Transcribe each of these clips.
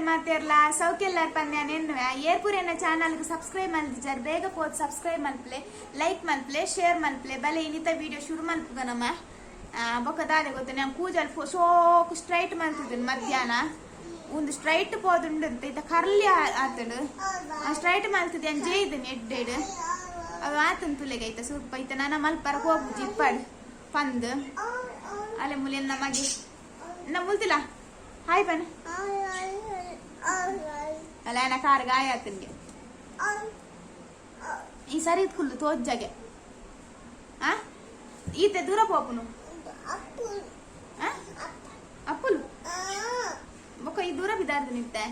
ಮಾತೇರ್ಲಾ ಸೌಖ್ಯಲ್ಲಾರ್ ಪಂದ್ಯ ನೆನ್ನುವೆ ಏರ್ಪುರೇನ ಚಾನಲ್ಗೆ ಸಬ್ಸ್ಕ್ರೈಬ್ ಮಲ್ತಿಜಾರ್ ಬೇಗ ಪೋದು ಸಬ್ಸ್ಕ್ರೈಬ್ ಮಲ್ಪ್ಲೆ, ಲೈಕ್ ಮಲ್ಪ್ಲೆ, ಶೇರ್ ಮಲ್ಪ್ಲೆ. ಬಲೆ ಇನ್ನಿತ ವಿಡಿಯೋ ಶುರು ಮಲ್ಪುಗ ನಮ್ಮ. ಬೊಕ್ಕ ದಾದೆ ಗೊತ್ತ, ನಾನು ಕೂಜಲ್ ಸೋಕು ಸ್ಟ್ರೈಟ್ ಮಲ್ತಿದ್ದೀನಿ ಮಧ್ಯಾಹ್ನ. ಒಂದು ಸ್ಟ್ರೈಟ್ ಪೋದುಂಡು ಅಂತ ಇತ್ತ ಕರ್ಲಿ ಆತಡು ಸ್ಟ್ರೈಟ್ ಮಲ್ತಿದ್ದೆ ಜೇಯ್ದನಿ ಎಡ್ಡೆಡ್ ಅವು ಆತನ್ ತುಲೆಗೆ ಐತ ಸ್ವಲ್ಪ ಐತ. ನಾನ ಮಲ್ಪರ ಹೋಗುಜಿ ಇಪ್ಪಾಡು ಪಂದ್ ಅಲೆ ಮುಲಿ ನಮಗೆ ನಾ ಮುಲ್ತಿಲ್ಲ. ಹಾಯ್ ಬನ್ ಅಲ್ಲ ಏನ ಕಾರ್ ಗಾಯ ಆತನ್ಗೆ ಈ ಸರಿ ಕುಲ್ಲು ತೋಜ್ಜಾಗೆ. ಆ ಈತೆ ದೂರ ಪೋಪುನು. ಆ ಅಪ್ಪುಲು ಬೊಕ್ಕ ಈ ದೂರ ಬಿದಾರ್ದು ನಿತ್ತೆ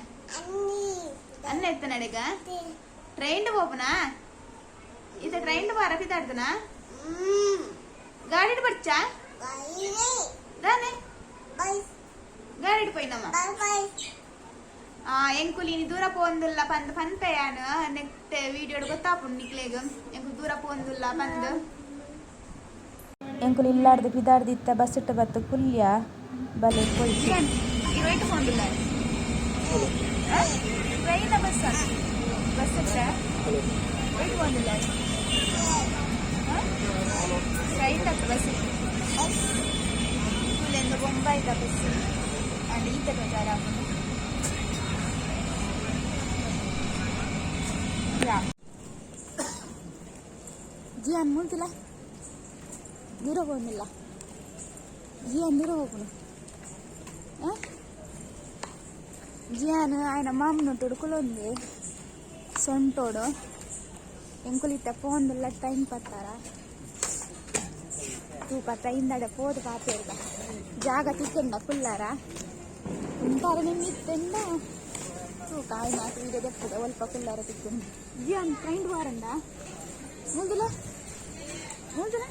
ಅನ್ನ ಇತ್ತ ನಡೆಗ ಟ್ರೈನ್ ಪೋಪುನಾ? ಈತ ಟ್ರೈನ್ ಬಾರ ಬಿದಾರ್ದನಾ? ಗಾಡಿ ಬರ್ಚಾ ದಾನೆ ಗಾಡಿ ಪೋಯಿನಮ್ಮ. ಆ ಎಂಕುಲು ಇನಿ ದೂರ ಪೋಂದುಲ್ಲ ಪಂದ್ ಪನ್ಪೆಯಾನ. ನೆಕ್ಸ್ಟ್ ವಿಡಿಯೋಡ್ ಗೊತ್ತಾಪುಂಡು ನಿಕ್ಲೆಗ್ ಎಂಕು ದೂರ ಪೋಂದುಲ್ಲ ಪಂದ್. ಎಂಕುಲು ಇಲ್ಲಾಡ್ದು ಪಿದಾಡ್ದು ಇತ್ತ ಬಸ್ಸಿಟ್ಟು ಬತ್ತು ಕುಲ್ಯ ಬಲೆ ಪೋಯ್ತು. ಇರೋಯ್ತು ಪೋಂದುಲ್ಲ. ಟ್ರೈನ್ ಬಸ್ ಬಸ್ ವೈಟ್ ಪೋಂದುಲ್ಲ. ಟ್ರೈನ್ ಬಸ್ ಕುಲೆಂದು ಬೊಂಬಾಯ್ದ ಬಸ್ ಅಂಡ್ ಈತ ಬಜಾರ. ಜಿಯಾನ್ ಮುಲ್ತಿಲ್ಲ, ದೂರ ಹೋಗಿಲ್ಲ. ಜಿಯಾನ್ ದೂರ ಹೋಗುನು. ಜಿಯಾನ್ ಆಯ್ನ ಮಾಮನ ತೊಡ್ಕೊಲೊಂದು ಸೊಂಟೋಡು. ಎಂಕುಲಿತ್ತ ಫೋನ್ದೆಲ್ಲ ಟೈಮ್ ಪತ್ತಾರ ತೂಕ ಟೈಮ್ದಡೆ ಪೋದು ಪಾಪೇರ್ದ ಜಾಗ ತಿಕ್ಕಂಡ ಕುಲ್ಲಾರ ಉಂಟಾರ ನಿಮ್ಮಿತ್ತೆಂಡ ತೂಕ ಆಯ್ನ ವೀಡಿಯೋ ದೆಪ್ಪುಗ ಒಲ್ಪ ಕುಲ್ಲಾರ ತಿಕ್ಕುಂಡು. ಜಿಯಾನ್ ಟ್ರೈನ್ ವಾರಂಡ ಮುಲ್ದಿಲ್ಲ ಮುಲ್ದಿಲ್ಲ.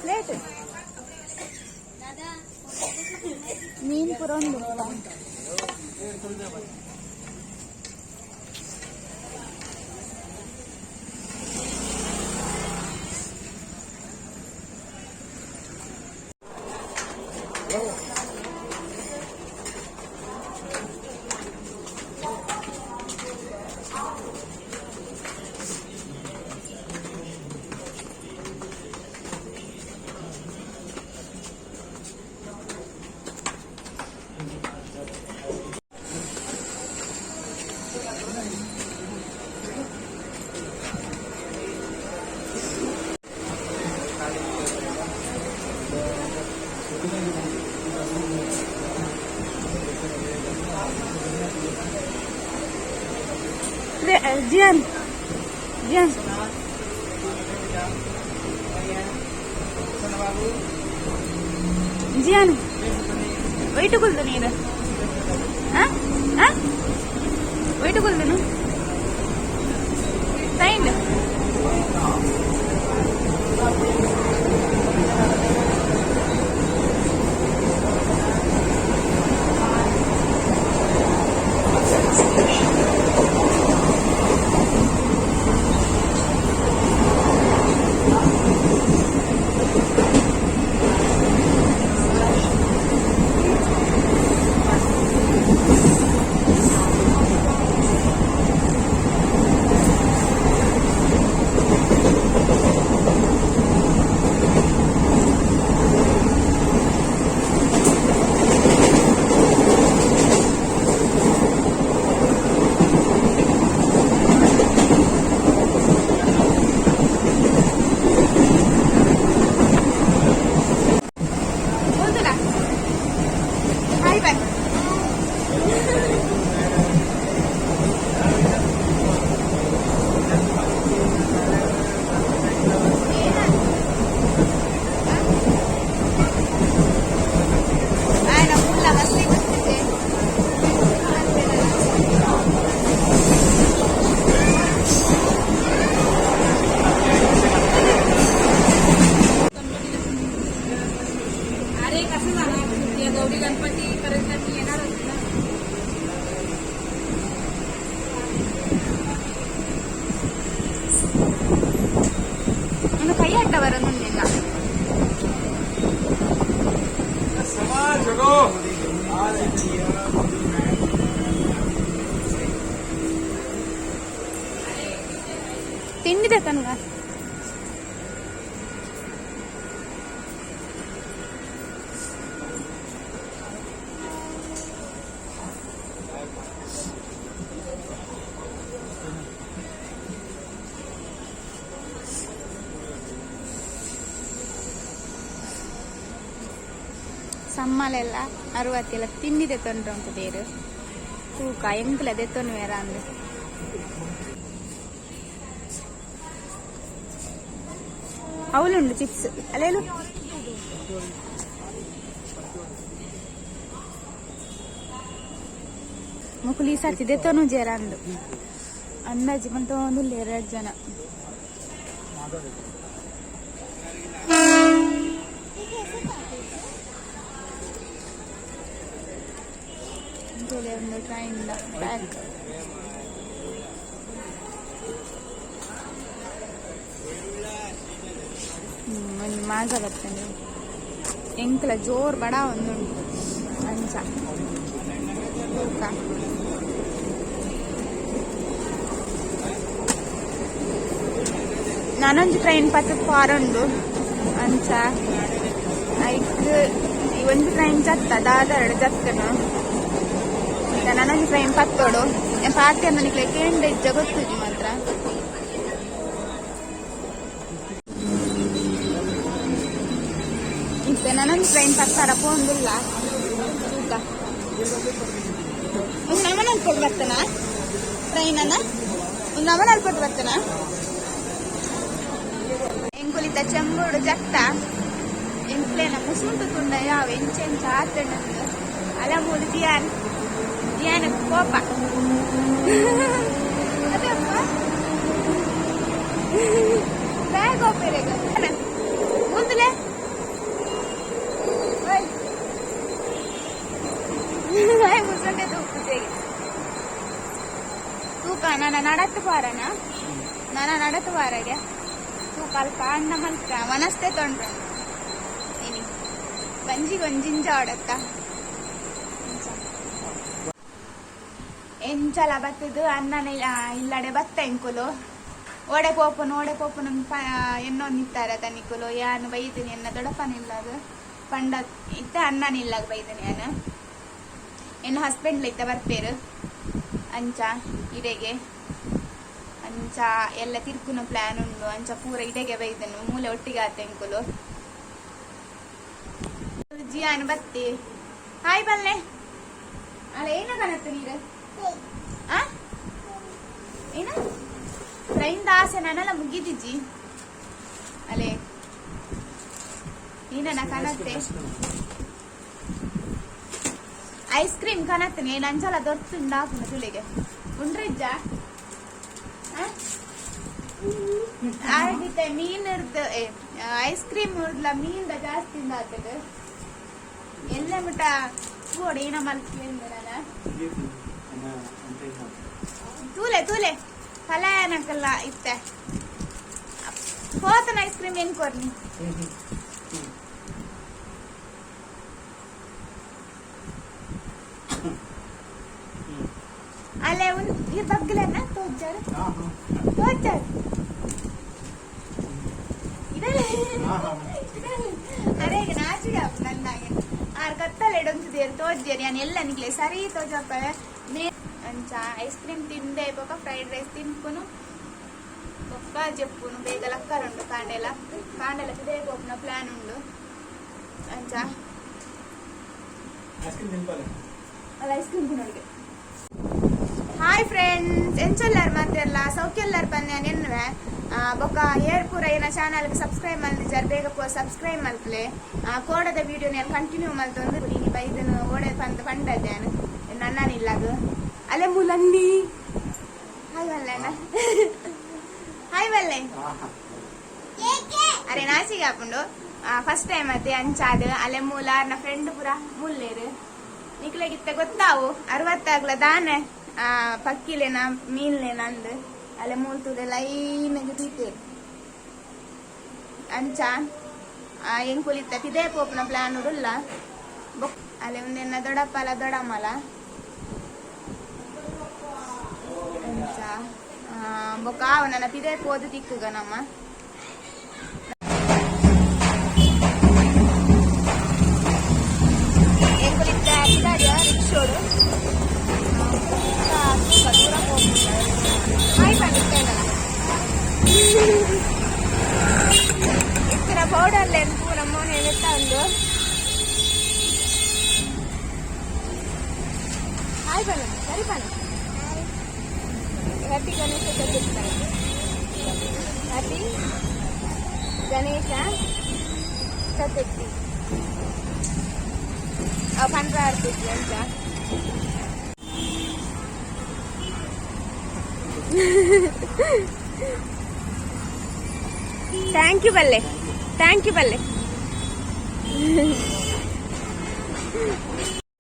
ಪ್ಲೇಟ್ ಮೀನ್ ಪೂರ ಉಂಡು. ಜಿಯಾನ್ ಜಿಯಾನ್ ಜಿಯಾನ್ ವೈಟ್ ಕುಲ್ದು ನೀನು ವೈಟ್ ಕುಲ್ದುನು ಟ್ರೈನ್. ತಿಂಡಿದೆ ತನ್ಗ. ಸಮ್ಮಲೆಲ್ಲ ಅರವತ್ತೆಲ್ಲ ತಿಂಡಿದೆ ತೊಂದ್ರೆ ಉಂಟು ದೇರು ತೂಕ ಎಂಕಲ ದೆತ್ತೊನು ಬೇರ ಅಂದು. ಅವಲುಂಡು ಚಿಪ್ಸ್ ಅಲ್ಲೇಲು. ಮುಕುಲಿ ಸರ್ತಿ ದೆತ್ತೊನು ಜೇರ ಅಂದು ಅಂದಾಜಿ ಮಂತ ಒಂದು ಎರಡು ಜನ. ಒಂದು ಟ್ರೈನ್ ಬ್ಯಾಕ್. ಒಂದು ಮಾಜ ಬರ್ತೇನೆ. ಎಂಕ್ಲ ಜೋರ್ ಬಡ ಒಂದುಂಟು ಅಂಚ ತೂಕ. ನಾನೊಂದು ಟ್ರೈನ್ ಪತ್ತದ ಪಾರುಂಡು ಅಂಚ. ಐಕ್ ಈ ಒಂದು ಟ್ರೈನ್ ಜತ್ತ ದಾದರಡು ಜತ್ತನು. ಈಗ ನಾನೊಂದು ಟ್ರೈನ್ ಪತ್ತೋಡು ಪಾತಿ ಅಂದ್ರೆ ಕೇಂದ್ರ ಇಜ್ಜ ಗೊತ್ತಿಜ್ಜಿ ಮಾತ್ರ. ಇತ್ತೆ ನಾನೊಂದು ಟ್ರೈನ್ ಪತ್ತಾರ ಪೋಂದಿಲ್ಲ ತೂಕ. ಒಂದು ನಮನ ಅಲ್ಪಟ್ಟು ಬರ್ತಾನ ಟ್ರೈನ್ ಅನ್ನ, ಒಂದು ನಮನ ಅಲ್ಪಟ್ಟು ಬರ್ತಾನ. ಎಂಕುಲಿತ ಚೆಂಬುಡು ಜತ್ತ ಎಂಕ್ಲೇನ ಮುಸುಂಟು ತುಂಡ ಯಾವ ಎಂಚೆಂಚ ಆತಣ್ಣಂದು ಅಲ ಮೂಲು. ಜಿಯಾನ್ ಜಿಯಾನ ಕೋಪ ಅದಪ್ಪ. ಬ್ಯಾಗ್ ಓಪೇರೆ ಮುಂದಲೆ ಮುಸುಂಟೆ ತೂಪುಜೆಗೆ ತೂಕ. ನನ್ನ ನಡತ್ತು ಬಾರನ, ನನ್ನ ನಡತ್ತು ಬಾರಗೆ ತೂಕ. ಅಲ್ಪ ಅಣ್ಣ ಮಲ್ಪ ಮನಸ್ತೆ ತೊಂಡ್ರೆ ಇನಿ ಬಂಜಿಗೆ ಒಂಜಿಂಜ ಆಡತ್ತ. ಎಂಚಲ ಬತ್ತದು ಅನ್ನನ ಇಲ್ಲಡೆ ಬತ್ತ ಎಂಕುಲು. ಓಡೆ ಪೋಪುನು, ಓಡೆ ಪೋಪುನು ಎನ್ನೋ ನಿತ್ತಾರೆ ತನಿಕುಲು. ಯಾನು ಬೈದಿನಿ ಎನ್ನ ದೊಡಪನಿಲ್ಲಾಗ ಪಂಡ ಇತ್ತ ಅನ್ನನ ಇಲ್ಲಾಗ ಬೈದಿನಿ ಯಾನು. ಎನ್ನ ಹಸ್ಬೆಂಡ್ ಇತ್ತ ಬರ್ಪೇರು ಅಂಚ ಇಡೆಗೆ. ಅಂಚ ಎಲ್ಲ ತಿರ್ಕುನ ಪ್ಲಾನ್ ಉಂಡು. ಅಂಚ ಪೂರ ಇಡೆಗೆ ಬೈದನು ಮೂಲೆ ಒಟ್ಟಿಗೆ ಆತ ಎಂಕುಲು. ಜಿಯಾನ್ ಬತ್ತಿ ಹಾಯ್ ಬಲ್ಲೆ. ಅಲ್ಲ, ಏನ ಕಾಣತ್ತೆ ನೀರು? ಆ ಏನ ಟ್ರೈನ್ ಆಸೆ ನಾನೆಲ್ಲ ಮುಗಿದಿಜ್ಜಿ. ಅಲೆ, ಏನನ ಕಾಣತ್ತೆ? ಐಸ್ ಕ್ರೀಮ್ ಕಾಣತ್ತೆ. ಏನು ಅಂಚಲ ದೊರ್ತುಂಡ ಹಾಕುನ ತುಳಿಗೆ ಉಂಡ್ರಿಜ್ಜ ಆರಗಿತ್ತೆ. ಮೀನ್ ಐಸ್ ಕ್ರೀಮ್ ಉರ್ದ್ಲ ಮೀನ್ದ ಜಾಸ್ತಿ ಆತದ ಎಲ್ಲ ಮುಟ ತೂಡು ಏನ ಮಲ್ಪಿ ನನ್ನ. ತೂಲೆ ತೂಲೆ ಫಲಯನಕಲ್ಲ ಇತ್ತೆ ಹೋತನ ಐಸ್ ಕ್ರೀಮ್ ಏನ್ ಕೊರ್ನಿ. ಅಲ್ಲೇ ಒಂದು ಈ ಬಗ್ಗಲನ್ನ ತೋಜಾರ ತೋಜಾರ ಇದಲ್ಲ. ಅರೆ, ಈಗ ನಾಚಿಗೆ ನನ್ನಾಗೆ ಆರ್ ಕತ್ತಲೆ ಎಡೊಂತಿದೇರು ತೋಜ್ಜೇರಿ. ನಾನು ಎಲ್ಲ ನಿಕ್ಲೆ ಸರಿ ತೋಜಪ್ಪವೆ. ಅಂಚ ಐಸ್ ಕ್ರೀಮ್ ತಿಂದೆ ಬೊಕ ಫ್ರೈಡ್ ರೈಸ್ ತಿನ್ಪುನು ಬೊಕ್ಕ ಜೆಪ್ಪುನು. ಬೇಗ ಲಕ್ಕರುಂಡು ಕಾಂಡೆಲ. ಕಾಂಡೆಲ ಬೇಗ ಹೋಗ್ನ ಪ್ಲಾನ್ ಉಂಡು ಅಂಚ. ಐಸ್ ಕ್ರೀಮ್ ತಿನ್ಪಾಲೆ. ಅಲ್ಲ, ಐಸ್ ಕ್ರೀಮ್ ತಿನ್ನೋಡಿಗೆ. ಹಾಯ್ ಫ್ರೆಂಡ್ಸ್, ಎಂಚೊಲ್ಲಾರ್ ಮಾತೆರ್ಲ? ಸೌಖ್ಯಲ್ಲಾರ್ ಪನ್ಯ ನೆನ್ವೆ. ಬೊಕ್ಕ ಏರ್ಪುರ ಏನ ಚಾನಲ್ಗೆ ಸಬ್ಸ್ಕ್ರೈಬ್ ಮಲ್ದಿಜಾರ್, ಬೇಗ ಪೋ ಸಬ್ಸ್ಕ್ರೈಬ್ ಮಲ್ಪಲೆ. ಕೋಡದ ವಿಡಿಯೋ ನಾನು ಕಂಟಿನ್ಯೂ ಮಲ್ತೊಂದು ನೀನು ಬೈದನು ಓಡೆ ಪಂದ್ ಪಂಡದ್ದೆ ನಾನು ನನ್ನನಿಲ್ಲಾಗ. ಅಲ್ಲೇ ಮುಲಂದಿ ಹಾಯ್ ವಲ್ಲೆ ಅಣ್ಣ, ಹಾಯ್ ವಲ್ಲೆ. ಅರೆ, ನಾಚಿಗೆ ಹಾಕೊಂಡು ಫಸ್ಟ್ ಟೈಮ್ ಅತ್ತೆ ಅಂಚಾದ. ಅಲೆ ಮೂಲ ಅರ್ನ ಫ್ರೆಂಡ್ ಪುರ ಮುಲ್ಲೇರು. ನಿಕ್ಲೆಗಿತ್ತ ಗೊತ್ತಾವು 60 ಆಗ್ಲ ದಾನೆ ಪಕ್ಕಿಲೇನ ಮೀನ್ಲೇನ ಅಂದ್. ಅಲೆ ಮೂಲ್ತುಲೆ ಲೈನ್ಗೆ ತೂತೇರು ಅಂಚ. ಎಂಕುಲಿತ್ತ ಪಿದೇ ಪೋಪುನ ಪ್ಲಾನ್ ಉಡುಲ್ಲ. ಬೊಕ್ ಅಲೆ ಒಂದೆನ್ನ ದೊಡ್ಡಪ್ಪಲ ದೊಡ್ಡಮ್ಮಲ ಅಂಚ. ಬೊಕ್ಕ ನನ್ನ ಪಿದೆ ಪೋದು ತಿಕ್ಕುಗ ನಮ್ಮ ಎಂಕುಲಿತ್ತ ಪಿದಾಡಿಯ ರಿಕ್ಷೋಡು ದೂರ ಹೋಗ್ಬಿಟ್ಟ. ಹಾಯ್ ಬಂದಿತ್ತೇನಲ್ಲ ಇತ್ತಿನ ಪೌಡರ್ ಪೂರ ಮೋನೆ ಉಂಡು. ಹಾಯ್ ಬಣ್ಣ ಸರಿ ಬಣ್ಣ. ಹ್ಯಾಪಿ ಗಣೇಶ ಚತುರ್ಥಿ. ಹ್ಯಾಪಿ ಗಣೇಶ ಚತುರ್ಥಿ. ಪಂಡ್ರ ಆಡ್ತಿದ್ವಿ ಅಂತ. Thank you ಬಲ್ಲೆ, thank you ಬಲ್ಲೆ.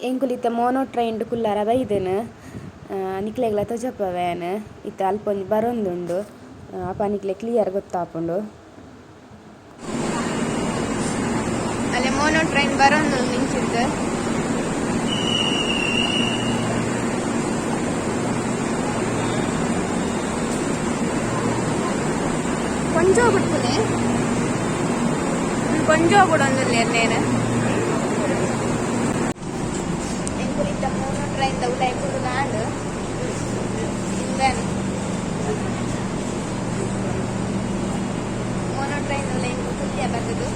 ಎಂಕುಲಿತ್ತ ಮೋನೋ ಟ್ರೈನ್ಡ್ ಕುಲ್ಲಾರ ಬೈದೆನು ನಿಕ್ಲೆಗ್ಲ ತೊಜಪ್ಪ ವ್ಯಾನ್ ಇತ್ತ ಅಲ್ಪ ಒಂಜಿ ಬರೊಂದುಂಡು. ಅಪ ನಿಕ್ಲೆ ಕ್ಲಿಯರ್ ಗೊತ್ತಾಪುಂಡು. ಅಲ್ಲೇ ಮೋನೋ ಟ್ರೈನ್ ಬರೋದು ನಿಂಚಿದ್ದು. ಕೊಂಚ ಬಿಡ್ಪುನೆ ಕೊಂಚ ಬಿಡೊಂದಿಲ್ಲ ನೇನು. ಎಂಕುಲಿತ್ತ ಮೋನೋ ಟ್ರೈನ್ ಉಲಾಯಿ ಕುಲ್ಲು ಇಂದನ್ ಮೋನೋ ಟ್ರೈನ್ ಉಲ ಎಂಕು ಕುಲ್ಲಿಯ ಬತ್ತದು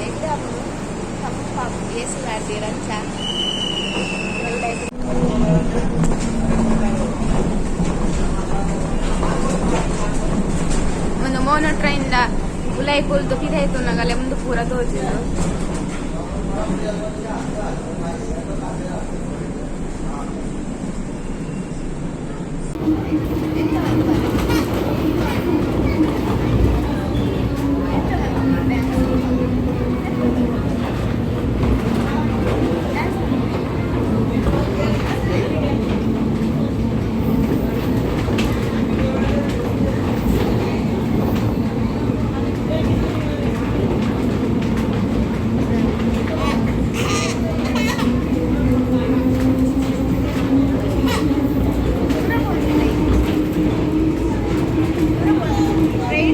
ಎಡ್ಡೆ ಆಪುಂಡು, ತಂಪಾಪುಂಡು, ಏಸಿ ಆಡ್ತೀರ ಅಂಚ. ಉಲಾಯಿ ಒಂದು ಮೋನೋ ಟ್ರೈನ್ the ಉಲಾಯಿ ಕುಲ್ದು ಪಿದಾಯ್ತು ನಗಲೆ ಮುಂದೆ ಪೂರ ತೋಜುಂಡು. ಟ್ರೈನ್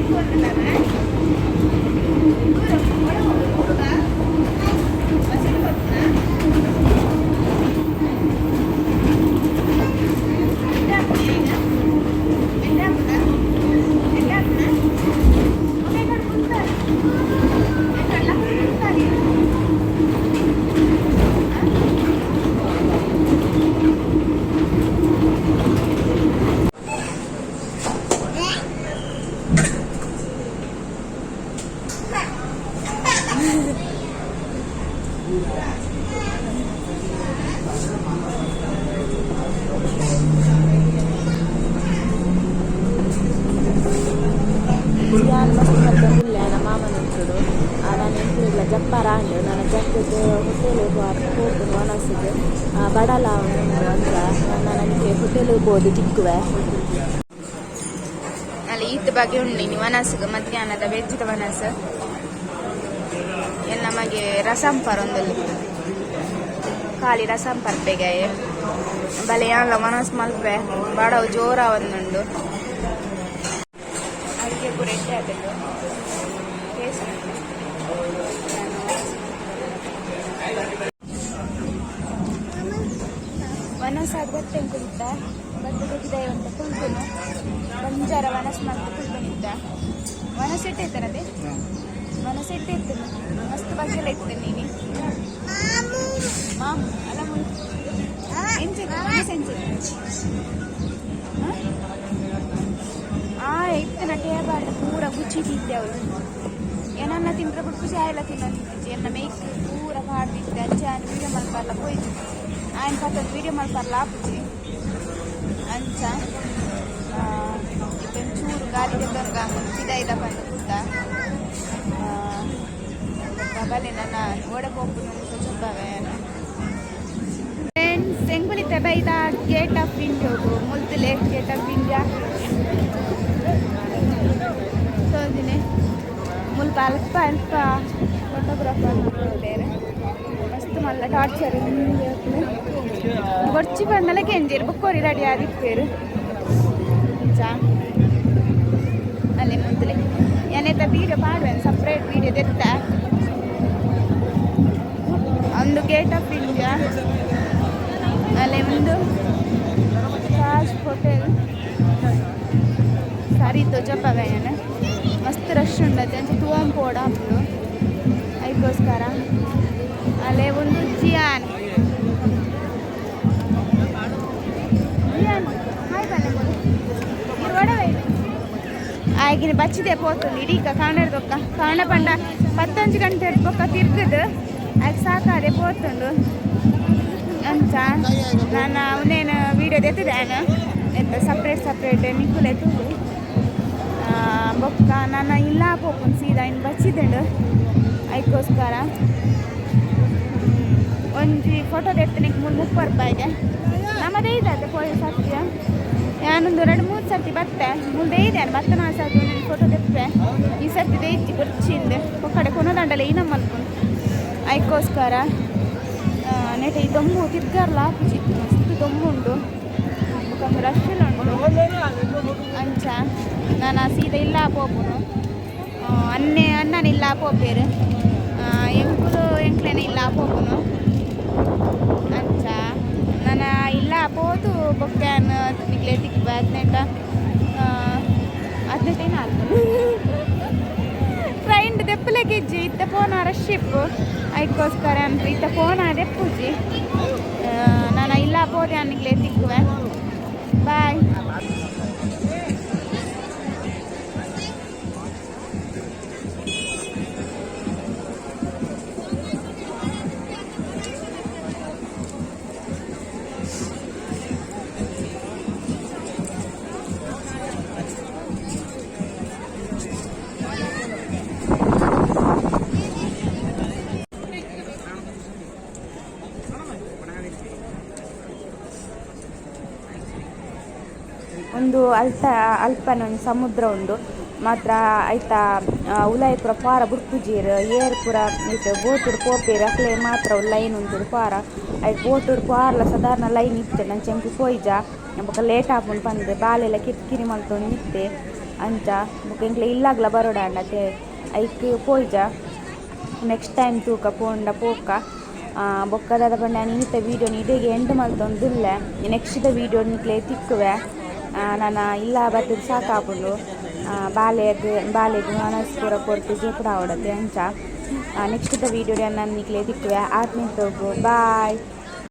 ಯಾನ್ ಮಸ್ತ್ ಮಲ್ತೊಂದುಲ್ಲೆ ಆನ ಮಾಮನೊಟ್ಟುಡು. ನಾನು ಎಂಕುಲೆಗ್ಲ ಜಪ್ಪಾರ ಆಂಡ್. ನನ ಜತ್ತುದು ಹೋಟೆಲ್ ಪೋಪುನು ವನಸುಗು ಬಡಲ ಉಂಡು ಅಂಚ. ನನಗೆ ಹೋಟೆಲ್ ಪೋದು ತಿಕ್ಕುವೆ. ಅಲ್ಲಿ ಈತ್ ಬಗ್ಗೆ ಉಂಡು ಇನಿ ವನಸ್ಗ್ ಮಧ್ಯಾಹ್ನದ ವೆಜ್ದ ವನಸ್. ಎನ್ನ ಮಗೆ ರಸಂ ಪರೊಂದುಲ್ಲೆ, ಖಾಲಿ ರಸಂ ಪರ್ಪೆಗಾಯೆ. ಬಲೆ ಯಾನ್ಲ ವನಸ್ ಮಲ್ಪೆ, ಬಡವು ಜೋರ ಒಂದುಂಡು. ಅಡುಗೆ ಪೂರ ಎಡ್ಡೆ ಆತುಂಡು, ಟೇಸ್ಟ್ ಉಂಟು. ವನಸ್ ಆದ್ ಬತ್ತೆಂಗ್ ಕುಡಿತ ಬತ್ತೆ ತೆಗಿದಾಯ ಅಂತ ಕುಲ್ಪುನು ಬಂಜಾರ ವನಸ್ ಮಲ್ತ್ ಕುಲ್ಪುನಿತ್ತ. ವನಸ್ ಎಡ್ಡೆ ಇತ್ತರದೆ, ವನಸ್ ಎಡ್ಡೆ ಇತ್ತು, ಮಸ್ತ್ ಬಗ್ಗೆಲ್ಲ ಇತ್ತು. ನೀನಿ ಮಾಮು ಅಲ್ಲ ಮುಲ್ ಎಂಚಿತ್ತು ವನಸ್ ಎಂಚಿತ್ತು? ಆ ಇತ್ತಿನ ಟೇಬಲ್ ಪೂರ ಗುಚ್ಚಿ ತಿಂತೆ ಅವಳು. ಏನನ್ನ ತಿಂದ್ರೆ ಬಿಟ್ಟು ಚಾಯ್ ಎಲ್ಲ ತಿನ್ನೋದಿತ್ತು. ಎನ್ನ ಮೇಕ್ ಪೂರ ಪಾಡ್ದಿತ್ತೆ. ಅಂಚೆ ಆಯನ ವೀಡಿಯೋ ಮಲ್ಪರ್ಲ ಪೋಯ್ತು. ಆಯನ ಪತ್ತದ ವೀಡಿಯೋ ಮಲ್ಪರ್ಲ ಆಪುಜಿ ಅಂಚ. ಇತ್ತೆ ಚೂರು ಗಾಲಿ ದೆತ್ತೊನ್ಗ ಪಿದಾಯಿದ ಪಂದ್ ಕುತ್ತ. ಬಲೆ ನನ್ನ ಓಡೆ ಪೋಪುನು ಚೊಬ್ಬವೆ. ಫ್ರೆಂಡ್ಸ್, ಎಂಕುಲಿತ್ತೆ ಬೈದ ಗೇಟ್ ಆಫ್ ಇಂಡಿಯಾಗು. ಮುಲ್ತುಲೆ ಗೇಟ್ ಆಫ್ ಇಂಡಿಯಾ ತೋಜಿನೆ. ಮುಲ್ಪ ಅಲ್ಪ ಅಲ್ಪ ಫೋಟೋಗ್ರಾಫರ್ ಬೇರೆ ಮಸ್ತ್ ಮಲ್ಲ ಟಾರ್ಚರ್. ಬೊರ್ಚಿ ಬಂಡಲ ಕೆಂಜೇರು ಬೊಕ್ಕೋರಿ ರೆಡಿ ಆದಿಪ್ಪೇರು. ಅಂಚ ಅಲ್ಲೇ ಮುಂದಲೆ ಏನೇತ ವೀಡಿಯೋ ಪಾಡುವೆ, ಸಪ್ರೇಟ್ ವೀಡಿಯೋ ದೆತ್ತ. ಒಂದು ಗೇಟ್ ಆಫ್ ಇಂಡಿಯಾ, ಅಲ್ಲೇ ಒಂದು ತಾಜ್ ಹೋಟೆಲ್. ಸಾರಿ ತೋಜಪ್ಪವೆ ಏನ ಮಸ್ತ್ ರಶ್ ಉಂಡತೆ, ಅಂಚ ತೂವಂ ಪೋಡ ಅಪ್ಪು ಐಕೋಸ್ಕರ. ಅಲ್ಲೇ ಒಂದು ಜಿಯಾನ್ ಜಿಯಾನ್ ಹಾಯ್ ಬನ್ನಿ ಇರುವಡವೇ ಆಗಿನ ಬಚ್ಚಿದೆ ಪೋತುಂಡು. ಇಡೀಕ ಕಾಣರ್ದೊಕ್ಕ ಕಾಣ ಪಂಡ 10 ಗಂಟೆ ಬೊಕ್ಕ ತಿರ್ಗದು ಆಗ ಸಾಕಾದೆ ಪೋತುಂಡು. ಅಂಚ ನಾನು ಅವನೇನು ವೀಡಿಯೋ ತೆತ್ತಿದ್ದಾನೆ ಎಂತ ಸಪ್ರೇಟ್ ಸಪ್ರೇಟ್ ನಿಕ್ಕುಲೆ ತೂಡು. ಬೊಕ್ಕ ನಾನು ಇಲ್ಲ ಪೋಪುಂಡು ಸೀದಾ ಇನ್ನು ಬಚ್ಚಿದುಂಡು ಐಕೋಸ್ಕರ. ಒಂಜಿ ಫೋಟೋ ತೆತ್ತನಿಗೆ 30 ರೂಪಾಯಿಗೆ ನಮ್ಮದೇ ಇದೆ ಪೋಯಿ ಸತ್ಯ. ನಾನೊಂದು 2-3 ಸರ್ತಿ ಬತ್ತೆ ಮುಂದೆ ಇದೆ ಬತ್ತ ನಾಲ್ಕು ಸರ್ತಿ ಒಂದೊಂದು ಫೋಟೋ ತೆಪ್ಪೆ. ಈ ಸರ್ತಿ ದೇಜ್ಜಿ ಬೊರ್ಚಿಂದ ಒಕ್ಕಡೆ ಕೊನದಂಡಲ ಈ ನಮ್ಮಲ್ಪುಂಡು ಐಕೋಸ್ಕರ. ನೆಟ ಈ ದೊಂಬು ತಿರ್ಗಾರ್ಲ ಆಪುಜಿ, ಮಸ್ತ್ ದೊಂಬು ಉಂಡು, ಬೊಕ್ಕ ರಶ್ ಎಲ್ಲ ಉಂಡು. ಅಂಚ ನಾನು ಸೀದಾ ಇಲ್ಲ ಪೋಪುನು. ಅನ್ನೆ ಅಣ್ಣನ ಇಲ್ಲ ಪೋಪೇರು, ಎಂಕುಲು ಎಂಕ್ಲೇನೆ ಇಲ್ಲ ಪೋಪುನು. ಅಂಚ ನಾನು ಇಲ್ಲ ಪೋದು ಬೊಕ್ಯಾನ್ ನಿಗ್ಲೆ ತಿಕ್ಬ 18 18 ನಾಲ್ಕು ಟ್ರೈನ್ ದೆಪ್ಪಲೆಗೆ ಇಜ್ಜಿ. ಇತ್ತ ಫೋನ ರಶ್ ಇಪ್ಪು ಐಕೋಸ್ಕರ ಅಂತ ಇತ್ತ ಫೋನ ದೆಪ್ಪುಜಿ. ನಾನು ಇಲ್ಲ ಪೋದೆ ಅನ್ನಿಗ್ಲೆ ತಿಕ್ಕುವೆ. ಬಾಯ್. ಒಂದು ಅಲ್ತ ಅಲ್ಪನ ಒಂಜಿ ಸಮುದ್ರ ಉಂಡು ಮಾತ್ರ. ಐತ ಉಲಾಯಿ ಪೂರ ಪಾರ ಬುಡ್ಪುಜೀರ್ ಏರ್ ಪೂರ ಇತ್ತು ಬೋಟುಡು ಪೋಪೇರ್ ಅಕ್ಲೆ ಮಾತ್ರ ಲೈನ್ ಉಂತುದು ಪಾರ. ಐಟ್ ಬೋಟುಡು ಪಾರ್ಲ ಸಾಧಾರಣ ಲೈನ್ ಇತ್ತು. ನಂಚ ಎಂಕ್ ಪೋಯಿಜ, ಬೊಕ ಲೇಟ್ ಆಪುಂಡು ಪಂದ್ ಬಾಲೆಲ ಕಿರಿಕಿರಿ ಮಲ್ತೊಂದು ಇತ್ತೆ. ಅಂಚ ಬೊಕ ಎಂಕ್ಲೆ ಇಲ್ಲಾಗ್ಲ ಬರೋಡಾಂಡತೆ ಐಕ್ ಪೋಯಿಜ. ನೆಕ್ಸ್ಟ್ ಟೈಮ್ ತೂಕ ಪೋಂಡ ಪೋಕ. ಬೊಕ್ಕ ದಾದ ಪಂಡ ಯಾನ್ ಇನಿತ ವೀಡಿಯೋನ ಇಡೆಗೆ ಎಂಡ್ ಮಲ್ತೊಂದುಲ್ಲೆ. ನೆಕ್ಸ್ಟ್ ದ ವೀಡಿಯೋ ನಿಕ್ಲೆ ತಿಕ್ಕುವೆ. ನನ ಇಲ್ಲ ಬತ್ತದ ಸಾಕಾಪುಂಡು. ಬಾಲೆಗ್ ಬಾಲೆಗ್ ವನಸ್ ಪೂರ ಕೊರ್ತು ಜೋಕುಡಾವಡತೆ. ಅಂಚ ನೆಕ್ಸ್ಟ್ ದ ವೀಡಿಯೋ ನಾನು ನಿಕ್ಲೆ ತಿಕ್ಕುವೆ. ಆತ್ಮೀಯ ಬಾಯ್.